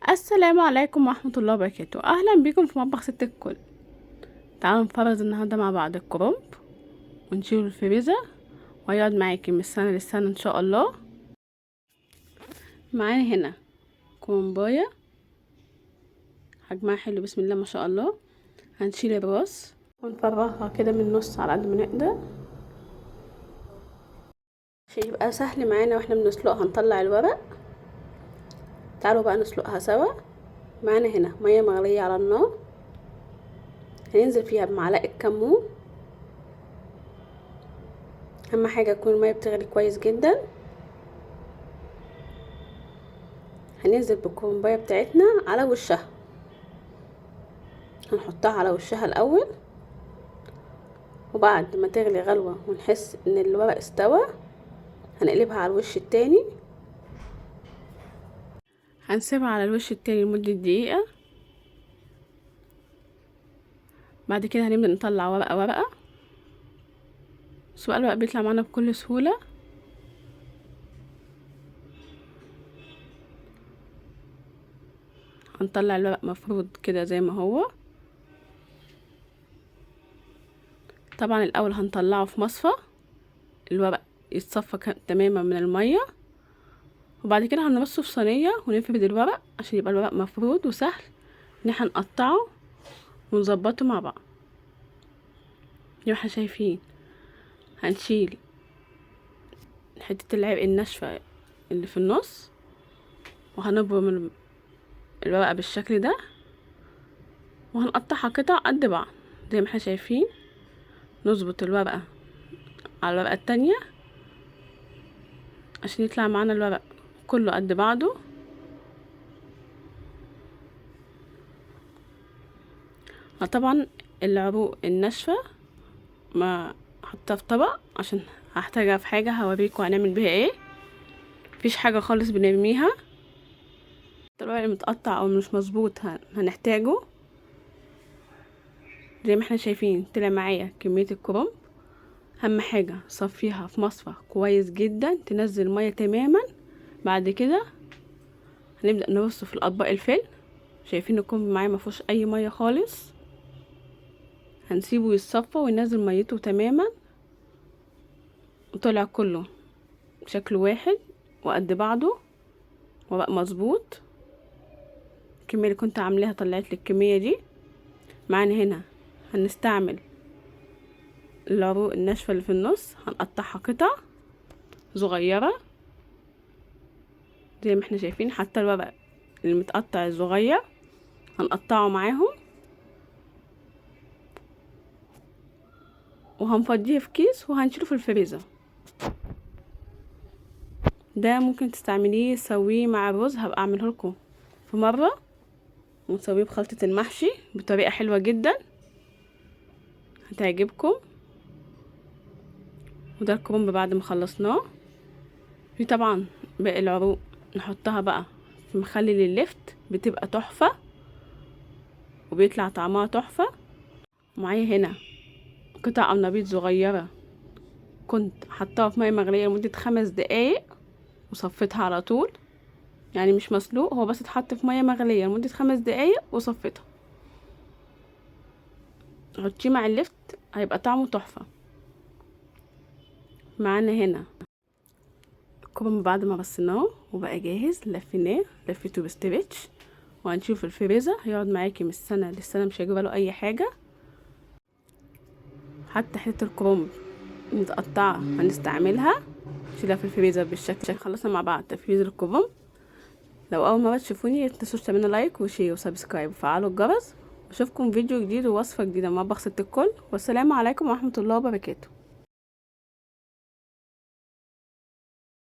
السلام عليكم ورحمة الله وبركاته. أهلا بكم في مطبخ ست الكل. تعالوا نفرز النهاردة مع بعض الكرنب ونشيله الفريزر وهيقعد معاكي من السنة للسنة إن شاء الله. معانا هنا كرنباية حجمها حلو بسم الله ما شاء الله. هنشيل الراس ونفرغها كده من النص على قد ما نقدر عشان يبقى سهل معانا واحنا بنسلقها نطلع الورق. تعالوا بقى نسلقها سوا. معانا هنا مية مغليه على النار، هننزل فيها بمعلقه كمون. اهم حاجة تكون المية بتغلي كويس جدا. هننزل بالكرنبايه بتاعتنا على وشها، هنحطها على وشها الاول، وبعد ما تغلي غلوه ونحس ان الورق استوى هنقلبها على الوش التاني. هنسيبها على الوش التاني لمدة دقيقة. بعد كده هنبدأ نطلع ورقة ورقة. بس الورق بيطلع معانا بكل سهولة. هنطلع الورق مفروض كده زي ما هو. طبعا الأول هنطلعه في مصفى، الورق يتصفى تماما من المية، وبعد كده هنرصه في صينية ونفرد الورق عشان يبقى الورق مفرود وسهل ان احنا نقطعه ونظبطه مع بعض. زي ما احنا شايفين هنشيل حتة العرق الناشفة اللي في النص وهنبرم الورقة بالشكل ده وهنقطعها قطع قد بعض زي ما احنا شايفين. نظبط الورقة على الورقة التانية عشان يطلع معانا الورق كله قد بعضه. طبعا العروق الناشفة ما حطها في طبق عشان هحتاجها في حاجة هوريكم هنعمل بيها ايه. مفيش حاجة خالص بنرميها. الورق المتقطع او مش مظبوط هنحتاجه. زي ما احنا شايفين طلع معايا كمية الكرنب. اهم حاجة صفيها في مصفى كويس جدا تنزل المية تماما. بعد كده هنبدأ نرصه في الاطباق الفل. شايفين الكرنب معايا ما فيهوش اي مية خالص. هنسيبه يتصفى وينزل ميته تماما، وطلع كله بشكل واحد وقد بعضه وبقى مظبوط. الكمية اللي كنت عاملاها طلعت لي الكمية دي. معانا هنا هنستعمل العروق الناشفة اللي في النص، هنقطعها قطع صغيرة زي ما احنا شايفين. حتى الورق المتقطع الصغير هنقطعه معاهم، وهنفضيه في كيس وهنشيله في الفريزر. ده ممكن تستعمليه تسويه مع الرز، هبقى اعمله لكم في مرة ونسويه بخلطة المحشي بطريقة حلوة جدا هتعجبكم. وده الكرنب بعد ما خلصناه. في طبعا باقي العروق نحطها بقى في مخلل اللفت، بتبقى تحفة وبيطلع طعمها تحفة. معايا هنا قطع قرنبيط صغيرة كنت حطاها في مية مغلية لمدة 5 دقايق وصفيتها على طول، يعني مش مسلوق هو، بس اتحط في مية مغلية لمدة 5 دقايق وصفيتها. حطيه مع اللفت هيبقى طعمه تحفة. معانا هنا الكرنب بعد ما رصيناه وبقى جاهز، لفيناه لفيته ب stretch وهنشوف الفريزر. هيقعد معاكي من السنة للسنة مش هيجرى له اي حاجة. حتى حتة الكرنب متقطعة هنستعملها، نشيلها في الفريزر بالشكل. خلصنا مع بعض تفريز الكرنب. لو اول مرة تشوفوني متنسوش تعملوا like و share و subscribe وفعلوا الجرس، واشوفكم فيديو جديد ووصفة جديدة مع مطبخ ست الكل. والسلام عليكم ورحمة الله وبركاته.